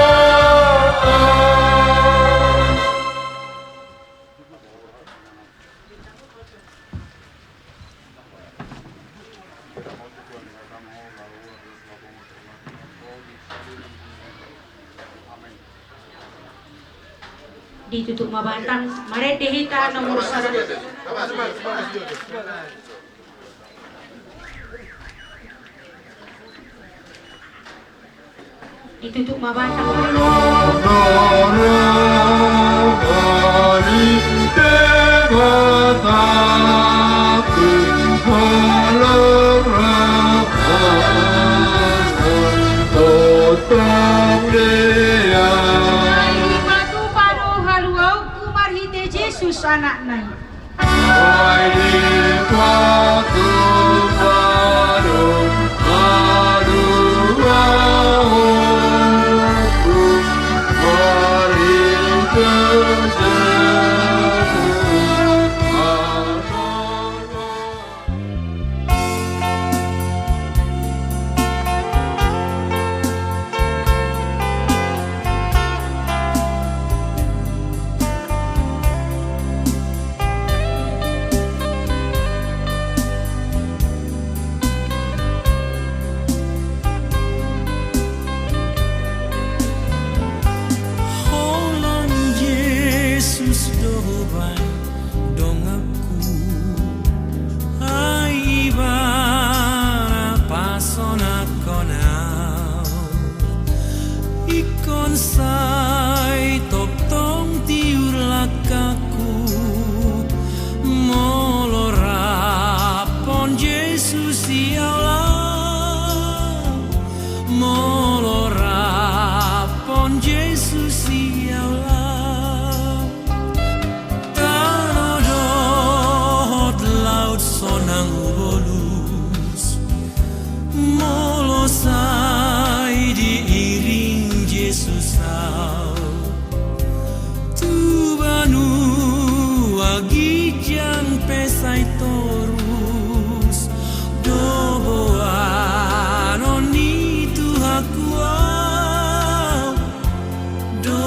Ditutup ma batang, marende hita nomor sada. Ditutup ma batang. Ai dipatupa do haluaonku marhite Jesus Anakna i. Holan Jesus do baen donganku, ai Ibana pasonangkon au. Ingkon sai tongtong tiur langkangku, molo rap on Jesus i au lao, molo rap on Jesus i au lao. Tano dohot laut sonang hubolus, molo sai diiring Jesus au. Tu banua ginjang pe sai torus, do boanon ni Tuhanku au. Do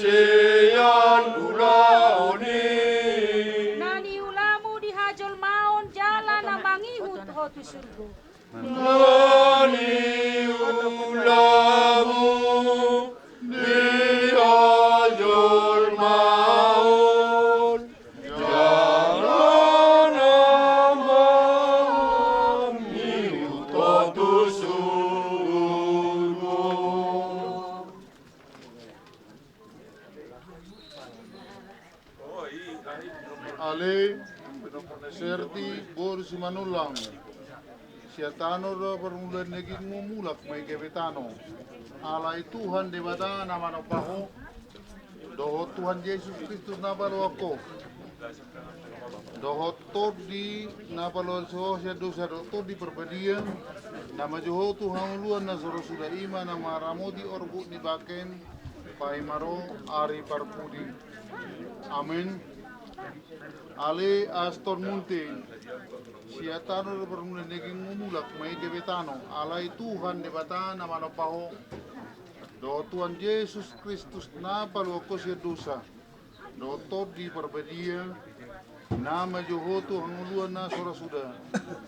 Sian ulaon i. Na niulamu di hajolmaon jala na mangihut ho tu surgo. Na niulamu di hajolmaon jala na mangihut ho tu surgo. Ale Serti boru Simanullang, sian tano do parmulaan ni dagingmu, mulak ma i gabe tano. Alai Tuhan Debata na manompa ho, dohot Tuhan Jesus Kristus na paluahon ho, dohot Tondi na paluahon ho sian dosa dohot Tondi Parbadia, na manjou ho tu hangoluan na so ra suda, i ma na mangaramoti orbuk ni bangkem, paima ro ari parpudi. Amen. Ale Astor Munte, sian tano do parmulaan ni dagingmu, mulak ma i gabe tano. Alai Tuhan Debata na manompa ho, dohot Tuhan Jesus Kristus na paluahon ho sian dosa dohot Tondi Parbadia, na manjou ho tu hangoluan na so ra suda,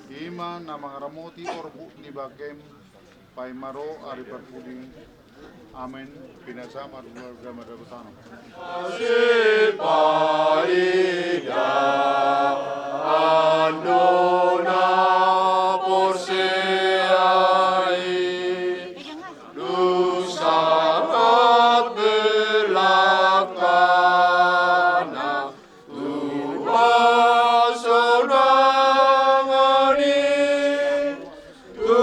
i ma na mangaramoti orbuk ni bangkem, paima ro ari parpudi. Amen. Pinasa ma keluarga mada tano. Sipaida ando na porsea i, dung sahat belakana tu hasonangan i, tu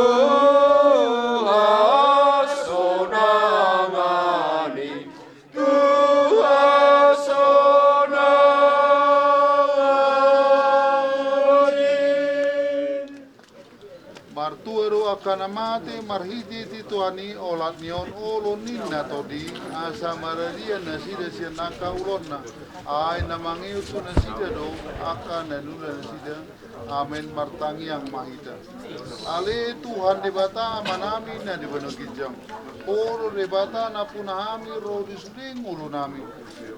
hasonangan i, tu hasonangan i. Martua do angka na mate marhitehite Tuhan i, olat ni on olo ninna Tondi, asa maradian nasida sian angka ulaonna. Ai na mangihut tu nasida do angka na niula nasida. Amen. Martangiang ma hita. Ale Tuhan Debata Amanami na di banua ginjang, Ho do Debata nampuna hami ro di sude ngolunami.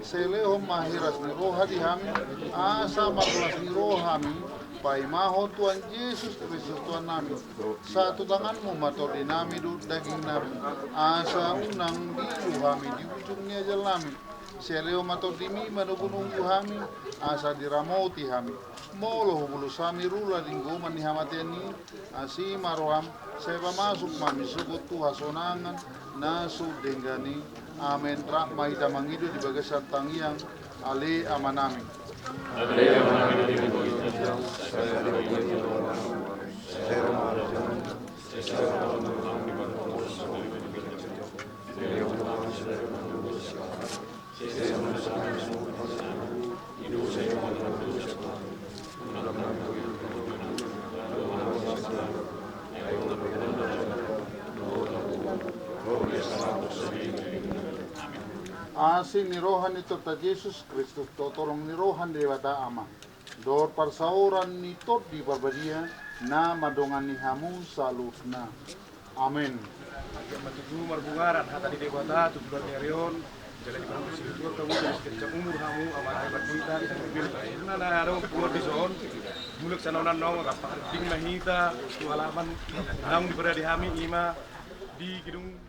Sai lehon ma hiras ni roha di hami, asa marlas ni roha hami paimahon Tuhan Jesus Kristus Tuhannami. Sahat tu tanganmu ma tondinami dohot dagingnami, asa unang diilu hami di ujung ni ajalnami. Sai lehon ma tondimi manogunogu hami, asa diramoti hami. Molo hubolus hami rula di gomgoman ni hamatean i, asi ma roham, sai pamasuk ma hami sogot tu hasonangan na so denggan i. Amen. Rap ma hita mangido di bagasan tangiang Ale Amanami. Asi ni roha ni Tuhanta Jesus Kristus, dohot holong ni roha ni Debata Ama, dohot parsaoran ni Tondi Parbadia, na mandongani hamu saluhutna. Amen. Anggiat ma tutu marbungaran hata ni Debata tu bulan ni ari on, jala dipasahat tu Tuhan hamu jala siganjang umur hamu, amang, inang, parguitan, parguitan na adong di son. Mulak sian on annon rap marharding ma hita tu halaman naung diparade hami, i ma di gedung.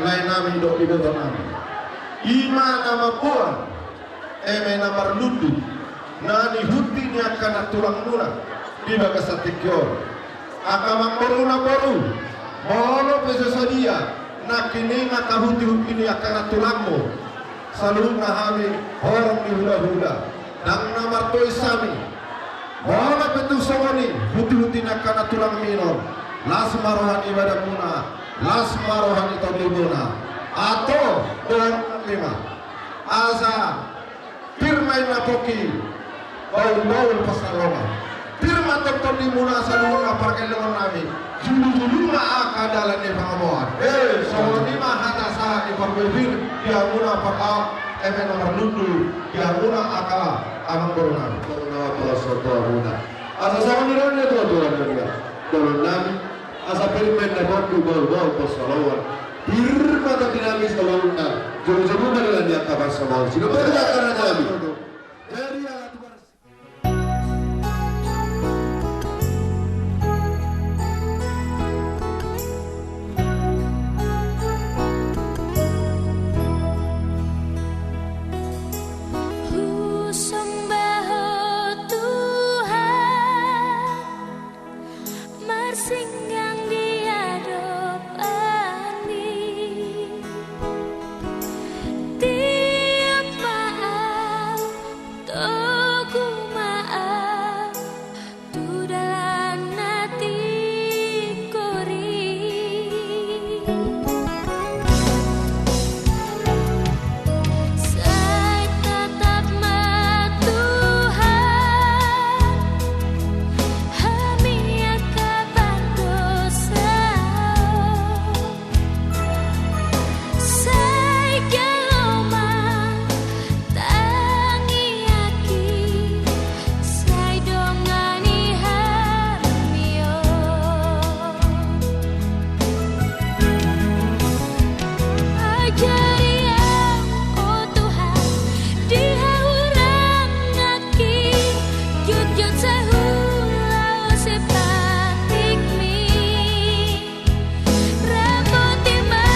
Lae nami dohot iboto nami, i ma na mamboan eme na marlundu na nihunti ni angka nantulangmuna di bagasan tingki on. Angka amangboru, namboru, molo pe so sadia nangkin i angka hunti-hunti ni angka nantulangmu, saluhutna hami horong ni hula-hula, ndang na martois hami. Molo pe tung songon i hunti-hunti ni angka nantulangmi on, las ma roha ni badanmuna, las ma roha ni tondimuna. Antong, dohononnami ma, asa pir ma inna pongki, bahul-bahul pansalongan. Pir ma tongtong tondimuna saluhutna pargellengon nami. Julu-julu ma angka dalan ni pangomoan. Eh, songon i ma hata sahat ni parpir di hamuna par-, eme na marlundu di hamuna angka amangboru nami. Songon i ma pala soto hamuna. Asa songon i do ni tua-tua nami. Dohonon nami, asa pir ma inna pongki, bahul-bahul pansalongan. Pir ma tondi nami saluhutna. Jolo-jolo ma dalan ni angka pansalongan. Sidung ma dalan ni angka nami. Jadi ala tukar. Husomba Ho Tuhan, marsinggang di adopanMi. Tiop ma au, togu ma au, tu dalan na tingkori. Sai tatap ma Tuhan, hami angka pardosa on. Sai jalo ma tangiangki, sai dongani hami on. Ajari au, o Tuhan, di hahuranganki, jotjot sahuhurangan sipatikMi. Rapoti ma,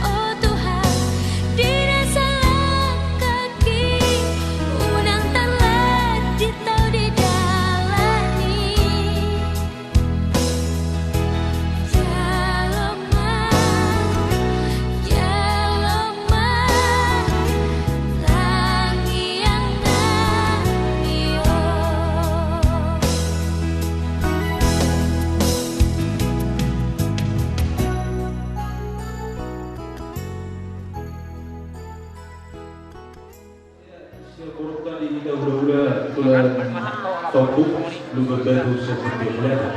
o Tuhan, di na salangkangki, unang tarlanjut au di dalanMi. Jalo ma, jalo ma, tangiang nami on. Sian borokta di hita hulahula, tulang Tompuk, Lumban Batu, Sosok Biakulata.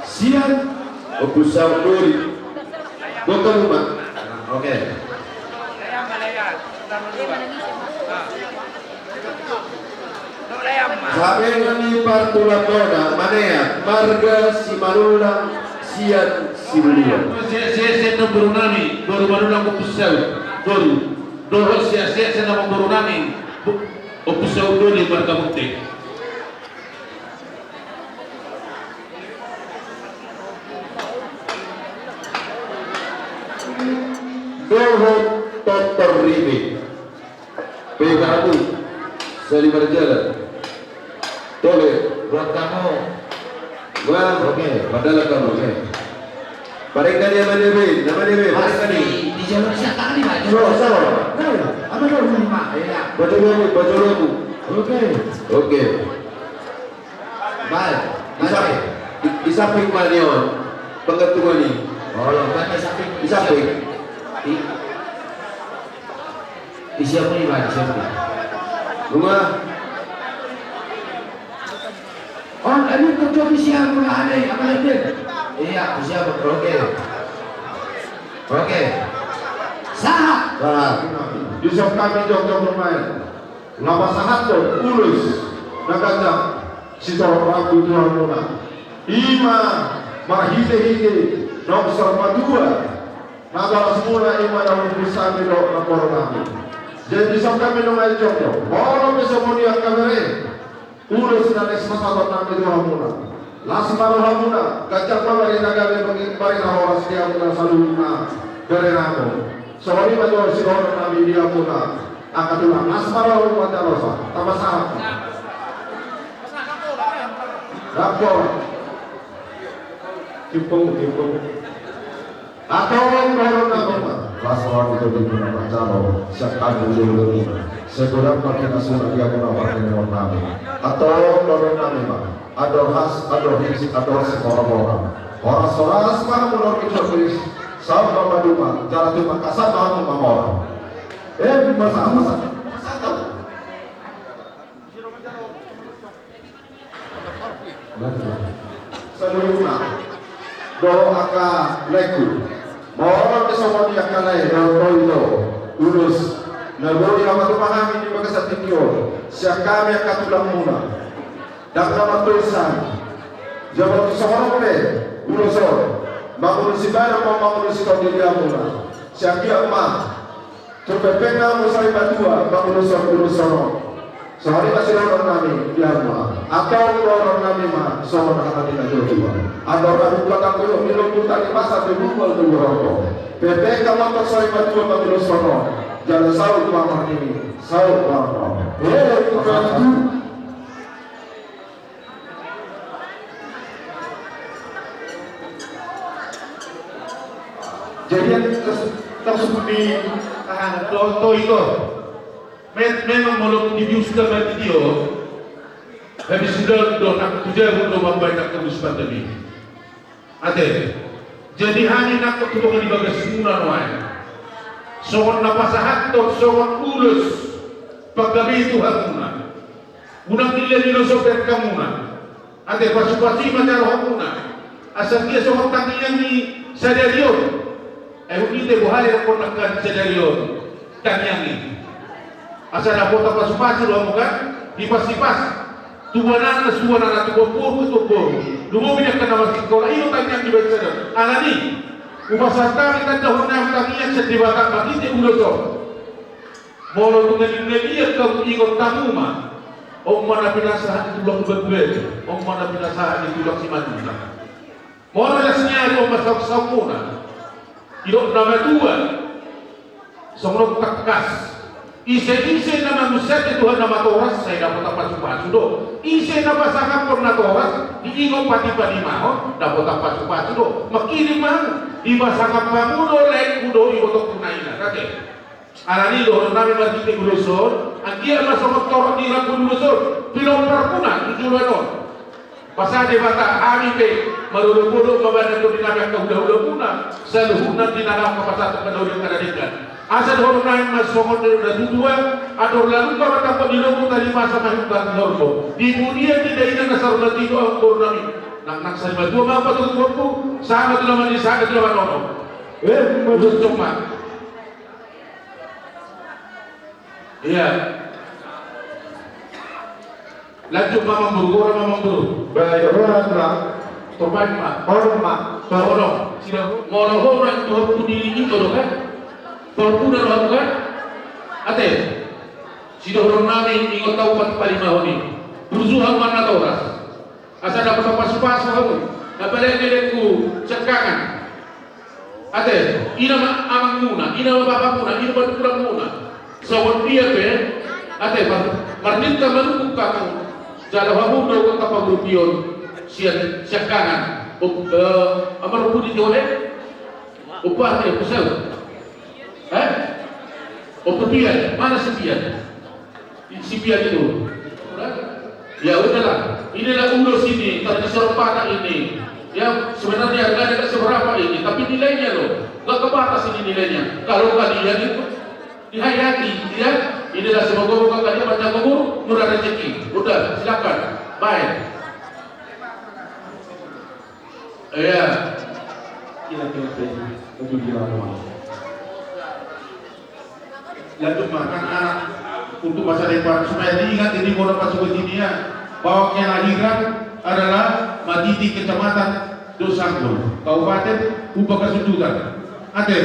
Sian Ompu Saut Doli. Boto uma. Oke. Sabengan ni partulangmuna, Maneat, marga Simanullang, sian Sibuluan. Sian, sian, sian namboru nami, boru Manullang, Ompu Saut Doli. Dohot sian, sian, sian namboru nami, Ompu Saut Doli, marga Munte. Dohot tontor ripe. Peganggu, sali marjalan. Tole. Buat kamu. Wah, oke. Padahal kamu, oke. Parenggan i, amang nami, amang nami, parenggan i. Di, di jalur siapa tadi, Pak? So, so. Nah, apa dulu, Pak? Iya. Baju lomu, baju lomu. Oke. Oke. Baik. Di sam-, di, di samping ma ni on. Penggantungan i. Oh, lo, kan di samping. Di samping. Di, di siapa ni, Pak? Di siapa ni? Rumah. On, ini terjadi siapa, ada, apa lagi? Iya, siapa? Oke. Oke. Sahat. Sahat. Di son hami jongjong bermain. Laho pasahathon ulos na ganjang sitorop rambu tu hamuna. I ma marhitehite naung saur matua na barasmuna, i ma na umur sami dohot na pornami. Jadi di son hami nunga jongjong, molo pe songon i angka bere, ulos na les pasahaton nami tu hamuna. Las ma rohamuna, ganjang ma barita gabe, barita horas di hamuna saluhutna. Bere nami. Songon i ma jo sidohonon nami di hamuna angka tulang. Las ma roha, umbahen na losa. Tamba sahat. Dapot. Timpung, timpung. Antong dohonon nami ma. Las roha ni tondi muna manjalo sian hami di hamuna. Sai godang ma pinasahat di hamuna partingkian nami. Antong dohonon nami ma. Andor has, andor his, andor sihorahorah. Horas-horas ma hamu na marnidok-nidok. Saut ma maduma, jala tumangkasan ma hamu mamora. Eh, masa, masa, masa. Saluhutna dohot angka laengku. Molo pe songon i angka lae dohot tondi, ulos na boi hupatupa hami di bagasan tingki on sian hami angka tulangmuna. Ndang na martoisan. Jala tung songon on pe ulos on mangulosi badan, mangulosi tondi di hamuna. Sian dia ma tung pengpeng hamu sarimatua mangulosi ulos on. Songon i ma sidohonon nami di hamuna. Antong dohonon nami ma songon hata ni natuatua. Andor ahu patangkuyo milombu tali masa pe bumbal tu borongko. Pengpeng hamu antong sarimatua mangulosi ulos on. Jala saut ma marnini, saut ma marnini. Eh, Jadi yang tersusun di tahanan do to itu. Memang molo dibiuska berarti dia. Habis sudah do nak kerja do mambaen angka ulos pandemi. Ate. Jadi hami nangkok tu tonga di bagasmuna nuaeng. Songon na pasahathon songon ulos panggabean tu hamuna. Unang dilihat di dosa berkamuna. Ate, pasupasu ma jalo hamuna. Asa dia songon tangiang ni sadari on. Eh, unite boha do nangkin sadari on tangiang i. Asa dapotan pasupasu do hamu kan? Hipas-hipas. Tubuan anak, tubuan anak, tubuan boru, tubuan boru. Lumobi angka na masikola, i do tangiang ni bangso on. Alani. Hupasahat hami tanda hon na tangiang sian Debata marhite ulos on. Molo tung na nilehon hamu, ingot hamu ma. On ma na pinasahat ni tulang Batu-Batu, on ma na pinasahat ni tulang Simanjuntak. Molo las ni ari on ma saut-sautmuna. Didok na matua. Songon on tangkas. Ise-ise na mangunsai Tuhan na matoras, sai dapotan pasupasu do. Ise na pasahathon natoras, diingot patimbangi ma on, dapotan pasupasu do. Mangkirim ma hamu, dipasahat hamu do laengku dohot ibotongku na ina. Ate. Alani dohonon nami marhite ulos on, anggiat ma songon torop ni rambu ni ulos on, pinomparmuna tu joloan on. Pasahat Debata hami pe, marolopolop ma badan dohot tondi nami angka hulahulamuna, saluhutna di na laho pasahat angka na uli angka na denggan. Asa dohonon nami ma songon na tutu, andor lalum ma martambok di lombu, tali masa ma himbar di horbo. Di pudian di dainang na saur matua do ahu boru nami. Nang, nang sarimatua ma ahu patuduhonku, sahat ma tu na mandi, sahat ma tu na manono. Eh, mujur cuma. Iya. Lanjut ma Amangboru, ora ma Amangboru. Baik, ora ma. Topan ma. Ora ma. Ora. Sida, molo ho nang tu ho pudi itu do kan? Ho pudi do kan? Ate. Sidohonon nami ingot ahu patimbangi ma on i. Burju hamu ma natoras. Asa dapotan pasupasu hamu. Na paling elengku siangkangan. Ate, ina ma amangmuna, ina ma bapamuna, ina ma tulangmuna. Songon dia pe, ate, mar-, marminta manungkun hamu. Jalo hamu do angka pangurupion sian siangkangan. Om, eh, amar pudi jole. Opa, eh, pusau. Eh? Opa Pian, mana si Pian? Si Pian itu. Ya udahlah, inilah ulos ini, tadi seropakan ini. Ya, sebenarnya harganya nggak seberapa ini, tapi nilainya loh, nggak kebatas ini nilainya. Kalau kalian itu dihayati, ya, inilah semoga-moga kalian panjang umur, murah rezeki. Udah, silakan. Bye. Iya. Kira-kira itu, itu gimana, Mas? Lanjut ma, kan anak untuk masa depan, supaya diingat jadi orang pasukan ini ya, bahwa kelahiran adalah Matiti, Kecamatan Dosangkul, Kabupaten Huta Bakas Sundutan. Ate,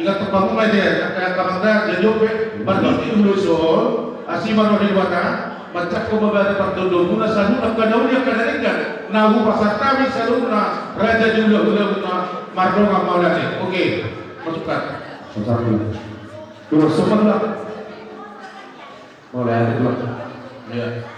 ingat hamu ma ate, angka amang da, jadi ope, marhite ulos on, asi ma roha ni Debata, manjangkon ma badan partondion muna, saluhutna angka na uli angka na denggan, na hupasahat hami saluhutna raja ni hulahulamuna, mardongan ma ate. Oke. Masukkan. Masukkan. Dua, sebelah. Mulai, dua. Iya.